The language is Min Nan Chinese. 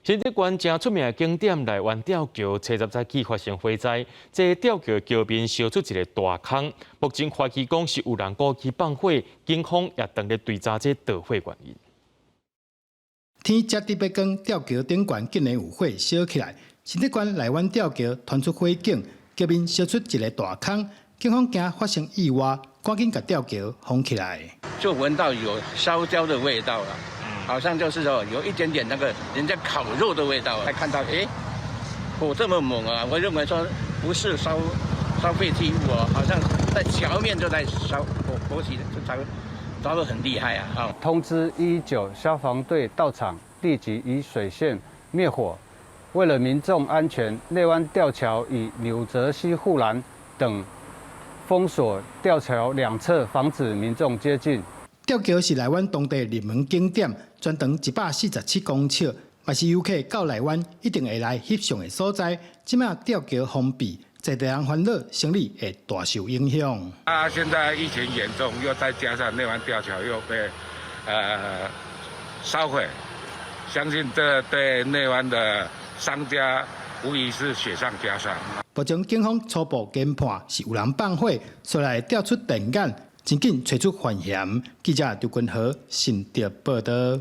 新竹縣誠出名的景點內灣吊橋，初十早起發生火災，這吊橋橋面燒出一個大空，目前懷疑講是有人故意放火，警方也正咧追查這導火原因。天才佇欲光，吊橋頂懸竟然有火燒起來。新竹縣內灣吊橋傳出火警，橋面燒出一個大空，警方驚發生意外，趕緊共吊橋封起來。就聞到有燒焦的味道了。好像就是說有一點點那個人家烤肉的味道，才看到，誒，火這麼猛啊！我認為說不是燒廢棄物哦，好像在橋面就在燒火，火起就燒，燒得很厲害啊！通知119消防隊到場，立即以水線滅火。為了民眾安全，內灣吊橋以紐澤西護欄等封鎖吊橋兩側，防止民眾接近。吊橋是內灣當地熱門景點，全長147公尺，嘛是遊客到內灣一定會來翕相的所在。這馬吊橋封閉，在地人煩惱，生意會大受影響。啊，現在疫情嚴重，又再加上內灣吊橋又被燒毀，相信這對內灣的商家無疑是雪上加霜。目前警方初步研判是有人放火，所來調出電眼。真緊揣出犯嫌。記者劉君和新竹報導。